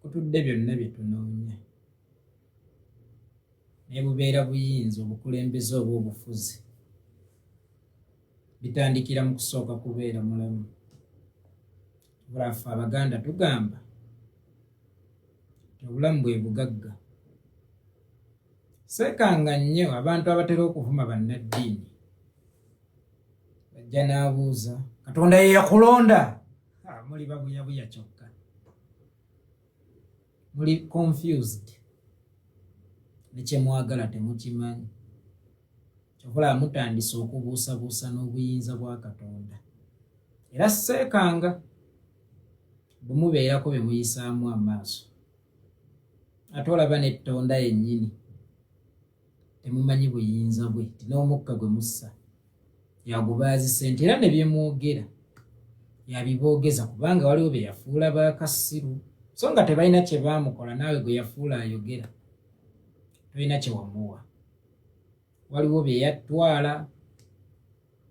Kutudde byonna bye tunoonya. Ne bubeera buyinza, obukulembeze oba obufuzi, bitandikira mu kusooka kubeera mulamu. Bulafe Abaganda tugamba nti obulamu bwe bugagga. Seekanga nnyo abantu abatera okuvuma bannaddiini. Bajja n'abuuza, Katonda ye yakulonda? Muli babuyabuya kyokka. Muli confused. Ne kye mwagala temukimanyi. Kyova mutandise okubuusabuusa n'obuyinza bwa Katonda. Era seekanga bwe mubeerako bye muyisaamu amaaso. Ate olaba n'ettonda yennyini temumanyi buyinza bwe, nti n'omukka gwe mussa yagubaazisa nti era ne bye mwogera yabiboogeza, kubanga waliwo bye yafuula bakasiru so nga tebalina kye baamukola. Naawe gwe yafuula ayogera tolina kye wamuwa. Waliwo bye yatwala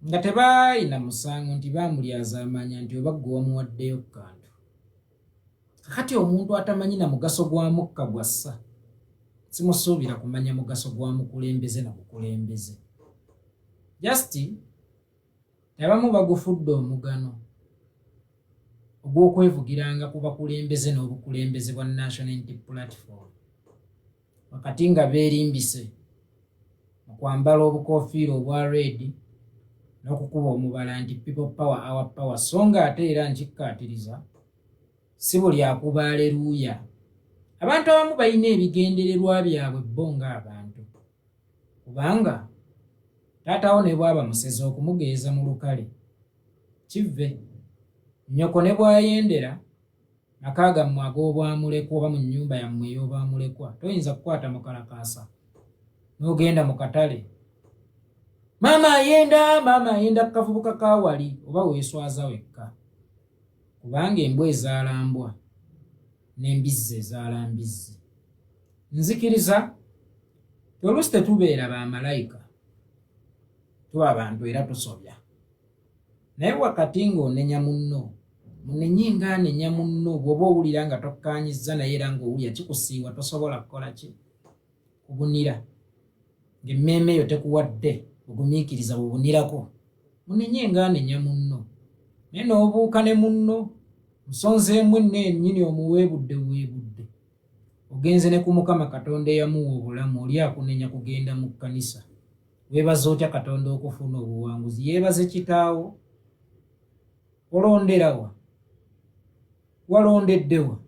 nga tebalina musango nti baamulyazaamaanya nti oba ggwe wamuwaddeyo ku kantu. Kakati omuntu atamanyi na mugaso gwa mukka gwassa, simusuubira kumanya mugaso gwa mukulembeze na bukulembeze. Just abamu bagufudde omugano ogw'okwevugiranga ku bakulembeze n'obukulembeze bwa National Unity Platform, wakati nga beerimbise mu kwambala obukoofiira obwa red n'okukuba omubala nti "People power, our power", so nga ate era nkikkaatiriza, si buli akuba aleruuya. Abantu abamu balina ebigendererwa byabwe bo ng'abantu, kubanga taatawo ne bw'aba musezi okumugeeza mu lukale kivve, nnyoko ne bw'ayendera maka gammwe ag'obwamulekwa oba mu nnyumba yammwe ey'obwamulekwa, toyinza kukwata mukalakaasa n'ogenda mu katale, "Maama ayenda, maama ayenda kukavubuka kawali," oba weeswaza wekka, kubanga embwa ezaala mbwa n'embizzi ezaala mbizzi. Nzikiriza oluusi tetubeera bamalayika, tuba abantu era tusobya, naye wakati ng'onenya munno, munenye ng'anenya munno. Bw'oba owulira nga tokkaanyizza naye era ng'owulira kikusiiwa, tosobola kukola ki kubunira, ng'emmeeme eyo tekuwadde bugumiikiriza bubunirako, munenye ng'anenya munno. Naye n'obuuka ne munno musonzeemu enno ennyini, omuweebudde weebudde, ogenze ne ku Mukama Katonda eyamuwa obulamu. Oli akunenya kugenda mu kkanisa. Weebaza otya Katonda okufuna obuwanguzi? Yeebaze kitaawo. Olonderawa? Walondeddewa?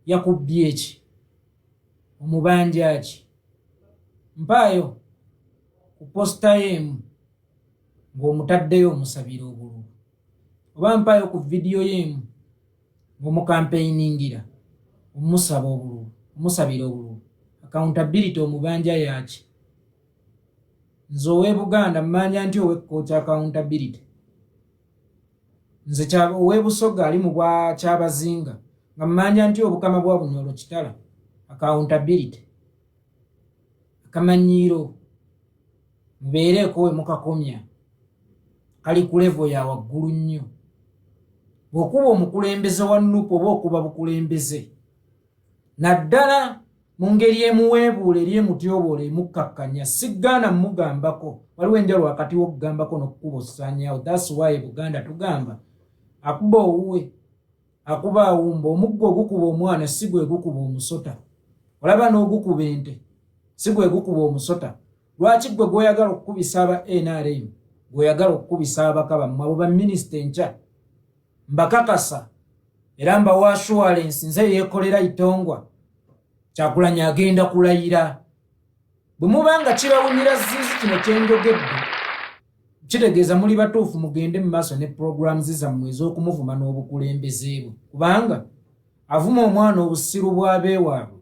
Yakubbye ki? Omubanja ki? Mpaayo ku posita ye emu ng'omutaddeyo omusabira obululu, oba mpaayo ku vidiyo ye emu ng'omukampeiningira omusaba obululu, omusabira obululu. Accountability omubanja yaki? Nze ow'e Buganda mmanja nti ow'Ekkookyo accountability? Nze ow'e Busoga ali mu bwa Kyabazinga nga mmanja nti obukama bwa Bunyoro Kitala accountability? Akamanyiiro mubeereeko we mukakomya, kali ku level ya waggulu nnyo. Bw'okuba omukulembeze wa NUP oba okuba bukulembeze, naddala mu ngeri emuweebuula eri emutyoboola, emukkakkanya, siggaana mugambako. Waliwo enjawulo wakati w'okugambako n'okukuba ossaanyaawo. That's why Buganda tugamba akuba owuwe akuba awumba. Omuggo ogukuba omwana si gwe gukuba omusota. Olaba n'ogukuba ente si gwe gukuba omusota. Lwaki gwe gwoyagala okukubisa aba NRM, gweoyagala okukubisa ababaka bammwe, abo baminisita? Enkya mbakakasa era mbawa assurance, nze yeekolera Itongwa, Kyagulanyi agenda kulayira. Bwe muba nga kibawunyira ziizi kino kyenjogedde, kitegeeza muli batuufu. Mugende mu maaso ne programs zammwe ez'okumuvuma n'obukulembeze bwe, kubanga avuma omwana obusiru bw'abeewaabwe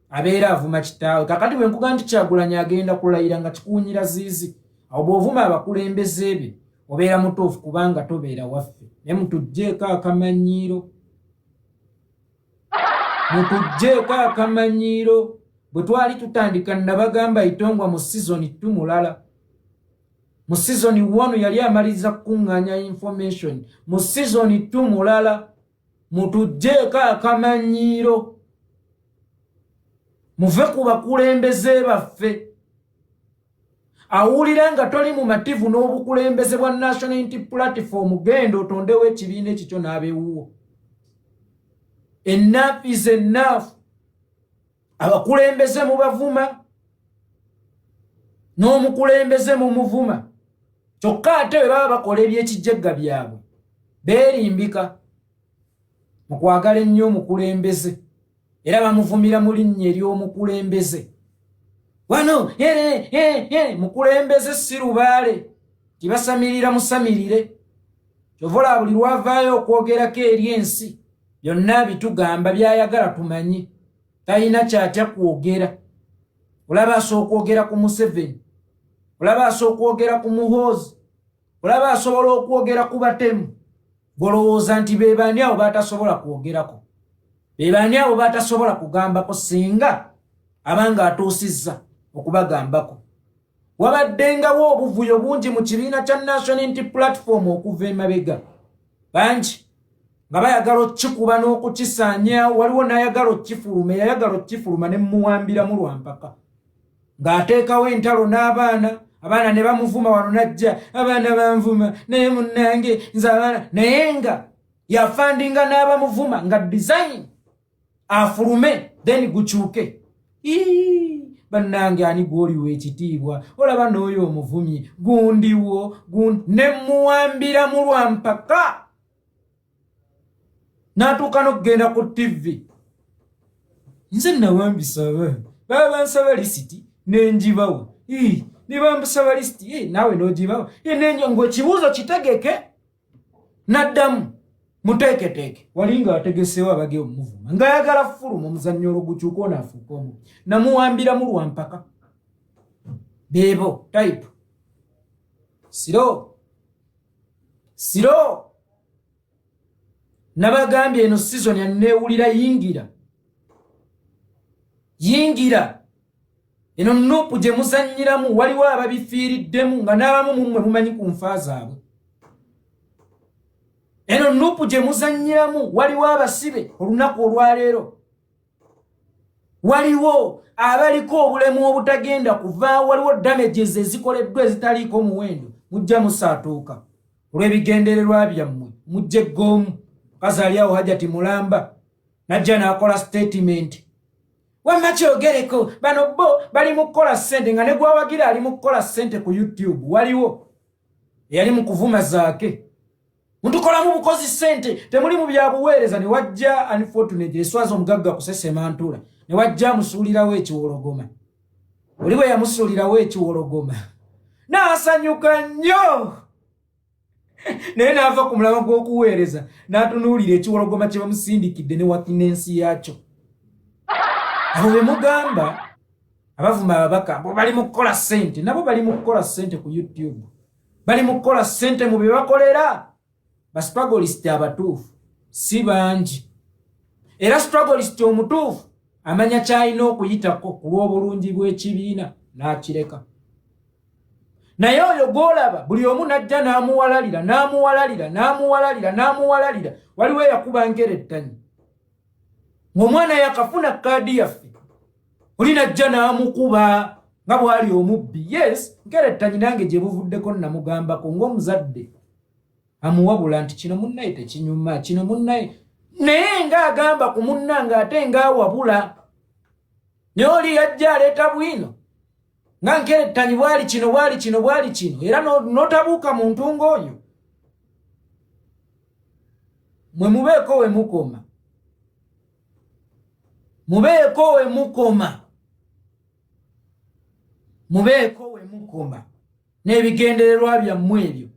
abeera avuma kitaawe. Kakati bwe nkuga nti Kyagulanyi agenda kulayira nga kikuwunyira ziizi, awo bw'ovuma abakulembeze be obeera mutuufu, kubanga tobeera waffe. Naye mutugjeeko akamanyiiro, mutugjeeko akamanyiiro. Bwe twali tutandika nabagamba Itongwa mu season 2 mulala, mu season 1 yali amaliriza kukuŋŋaanya information, mu season 2 mulala. Mutugjeeko akamanyiiro, muve ku bakulembeze baffe. Awulira nga toli mumativu n'obukulembeze bwa National Unity Platform, genda otondewo ekibiina ekikyo n'abewuwo. Enough is enough. Abakulembeze mubavuma, n'omukulembeze mumuvuma, kyokka ate bwe baba bakola ebyekijegga byabwe beerimbika mu kwagala ennyo omukulembeze, era bamuvumira mu linnya ery'omukulembeze. Wano mukulembeze si lubaale, tibasamirira musamirire. Kyova olaba buli lwavaayo okwogerako eri ensi, byonna bitugamba byayagala tumanye, talina kyatya kwogera. Olaba asobola okwogera ku Museveni, olaba asobola okwogera ku Muhoozi, olaba asobola okwogera ku batemu. Golowooza nti be baani abo batasobola kwogerako? Be baani abo batasobola kugambako singa abanga atuusizza okubagambako? Wabaddengawo obuvuyo bungi mu kibiina kya National Unity Platform okuva emabega, bangi nga bayagala okukikuba n'okukisaanyaawo. Waliwo n'ayagala okukifuluma, eyayagala okukifuluma ne muwambiramu lwampaka ng'ateekawo entalo n'abaana. Abaana ne bamuvuma wano, najja abaana banvuma, naye munnange nze abaana, naye nga yafandinga n'abamuvuma nga design afulume, then gukyuke. Bannange, ani gw'oliwa ekitiibwa? Olaba n'oyo omuvumye gundiwo ne muwambiramu lwampaka n'atuuka n'okugenda ku TV. Nze nawambisa abaana, baba bansaba lisiti nenjibawa, ne bambusaba lisiti naawe n'ogibawa, ng'ekibuuzo kitegeke n'addamu muteeketeeke. Wali ng'ategeseewo abage omuvuma ng'ayagala fuluma omuzannyo olwo gukyuka, ono afuuka omubi. Namuwambiramu lwampaka. Beebo type siro siro. Nabagambye eno season yanneewulira. Yingira, yingira eno NUP gye muzannyiramu. Waliwo ababifiiriddemu nga n'abamu mummwe mumanyi ku nfa zaabwe. Eno NUP gye muzannyiramu, waliwo abasibe olunaku olwaleero, waliwo abaliko obulemu obutagenda kuvaawo, waliwo damages ezikoleddwa ezitaliiko muwendo. Mujja musaatuuka olw'ebigendererwa byammwe, mujja eggoomu. Mukazi ali awo, Hajati Mulamba, najja n'akola statement, wamma kyogereko, bano bo bali mu kukola ssente, nga ne gwawagira ali mu kukola ssente ku YouTube. Waliwo eyali mu kuvuma zaake, mutukolamu bukozi ssente, temuli mu byabuweereza. Ne wajja, unfortunately, eswaza omugagga kusesema ntula, ne wajja amusuulirawo ekiwologoma. Oli bwe yamusuulirawo ekiwologoma n'asanyuka nnyo, naye n'ava ku mulama gw'okuweereza n'atunuulira ekiwologoma kye bamusindikidde ne wakinensi yakyo. Abo be mugamba abavuma ababaka bo bali mu kukola ssente, nabo bali mu kukola ssente ku YouTube, bali mu kukola ssente mu bye bakolera. Ba strugglist abatuufu si bangi, era strugglist omutuufu amanya kyalina okuyitako ku lw'obulungi bw'ekibiina n'akireka. Naye oyo gw'olaba buli omu n'ajja n'amuwalalira, n'amuwalalira, n'amuwalalira, n'amuwalalira. Waliwo eyakuba nkerettanyi ng'omwana yakafuna kaadi yaffe, oli najja n'amukuba nga bw'ali omubbi. Yes, nkerettanyi nange gye buvuddeko namugambako ng'omuzadde amuwabula nti kino munnaye tekinyuma, kino munnaye, naye ng'agamba ku munnange ate ng'awabula. Naye oli yajja aleeta bwino nga nkerettanyi bwali kino, bwali kino, bwali kino, era n'otabuuka muntu ng'oyo. Mwe mubeeko we mukoma, mubeeko we mukoma, mubeeko we mukoma n'ebigendererwa byammwe ebyo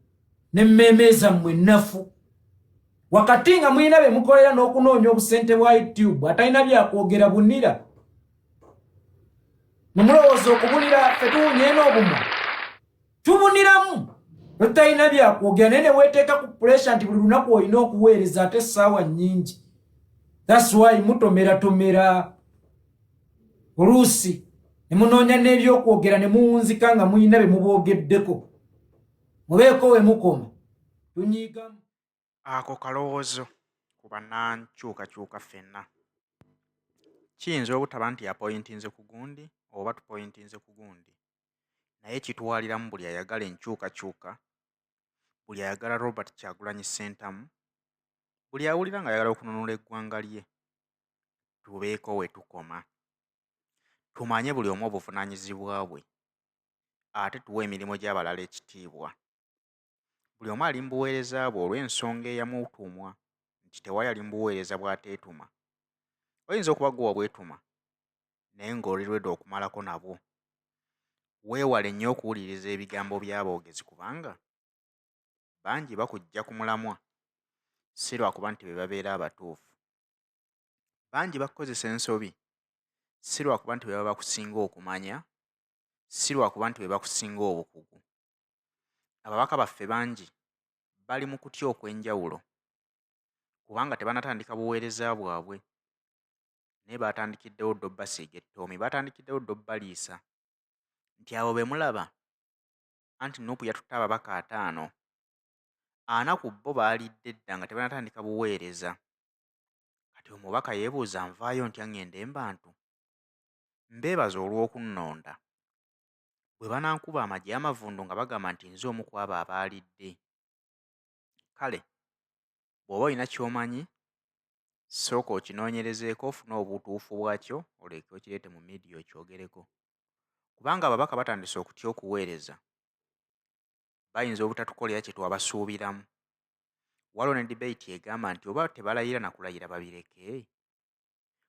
n'emmeeme zammwe ennafu, wakati nga mulina bye mukolera n'okunoonya obusente bwa YouTube. Atalina byakwogera bunira, nemulowooza okubunira ffe tuwunya eno obumwa tubuniramu. Totalina byakwogera, naye ne weeteeka ku pressure nti buli lunaku olina okuweereza ate essaawa nnyingi. That's why mutomeratomera oluusi ne munoonya n'ebyokwogera ne muwunzika nga mulina bye muboogeddeko. Mubeeko we mukoma, tunyiigamu. Ako kalowoozo. Ku bannankyukakyuka ffenna. Kiyinza obutaba nti apointinze ku gundi oba tupointinze ku gundi, naye kitwaliramu buli ayagala enkyukakyuka, buli ayagala Robert Kyagulanyi Ssentamu, buli awulira ng'ayagala okununula eggwanga lye. Tubeeko we tukoma. Tumanye buli omu obuvunaanyizibwa bwe, ate tuwe emirimu gy'abalala ekitiibwa. Buli omu ali mu buweereza bwe olw'ensonga eyamutumwa nti tewali ali mu buweereza bw'ateetuma. Oyinza okuba ggwe wabwetuma naye ng'oli ready okumalako nabwo. Weewale nnyo okuwuliriza ebigambo by'aboogezi kubanga bangi bakuggya ku mulamwa si lwakuba nti be babeera abatuufu. Bangi bakukozesa ensobi si lwakuba nti be baba bakusinga okumanya, si lwakuba nti be bakusinga obukugu. Ababaka baffe bangi bali mu kutya okw'enjawulo kubanga tebannatandika buweereza bwabwe naye baatandikiddewo dda obbasiiga ettoomi, baatandikiddewo dda obbaliisa nti abo be mulaba anti Nup yatutte ababaka 50, 40 ku bo baalidde dda nga tebannatandika buweereza. Kati omubaka yeebuuza nvaayo ntya ŋŋende mu bantu? Mbeebaza olw'okunnonda. Bwe banankuba amagi amavundu nga bagamba nti nze omu ku abo abaalidde. Kale bw'oba olina ky'omanyi sooka okinoonyerezeeko ofune obutuufu bwakyo olyoke okireete mu miidiya okyogereko. Kubanga ababaka batandise okutya okuweereza, bayinza obutatukolera kye twabasuubiramu. Waliwo ne debate egamba nti oba tebalayira na kulayira babireke,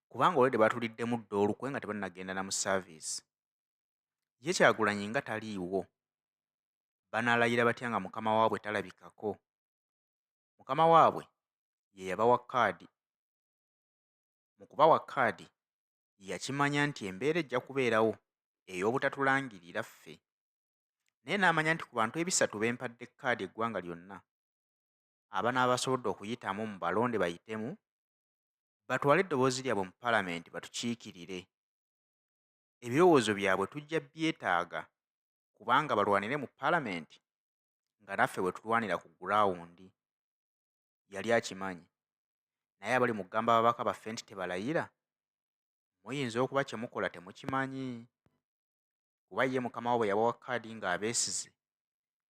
kubanga already batuliddemu dda olukwe nga tebannagenda na mu service. Ye Kyagulanyi nga taliiwo, banaalayira batya nga mukama waabwe talabikako? Mukama waabwe ye yabawa kaadi. Mu kubawa kaadi yakimanya nti embeera ejja kubeerawo ey'obutatulangirira ffe. Naye n'amanya nti ku bantu 300 be mpadde kaadi eggwanga lyonna, abanaaba basobodde okuyitamu mu balonde bayitemu, batwale eddoboozi lyabwe mu paalamenti batukiikirire. Ebirowoozo byabwe tujja byetaaga kubanga balwanire mu paalamenti nga naffe bwe tulwanira ku gulaawundi. Yali akimanyi. Naye abali mu kugamba ababaka baffe nti tebalayira, muyinza okuba kye mukola temukimanyi. Kuba ye mukama waabwe yabawa kaadi ng'abeesize,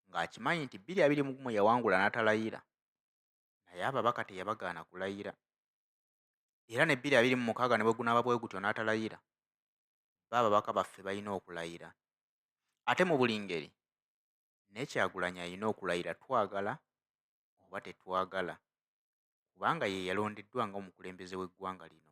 ng'akimanyi nti 2021 yawangula n'atalayira, naye ababaka teyabagaana kulayira. Era ne 2026 ne bwe gunaaba bwe gutyo n'atalayira, bo ababaka baffe balina okulayira. Ate mu buli ngeri, ne Kyagulanyi alina okulayira twagala oba tetwagala, kubanga ye yalondeddwa ng'omukulembeze w'eggwanga lino.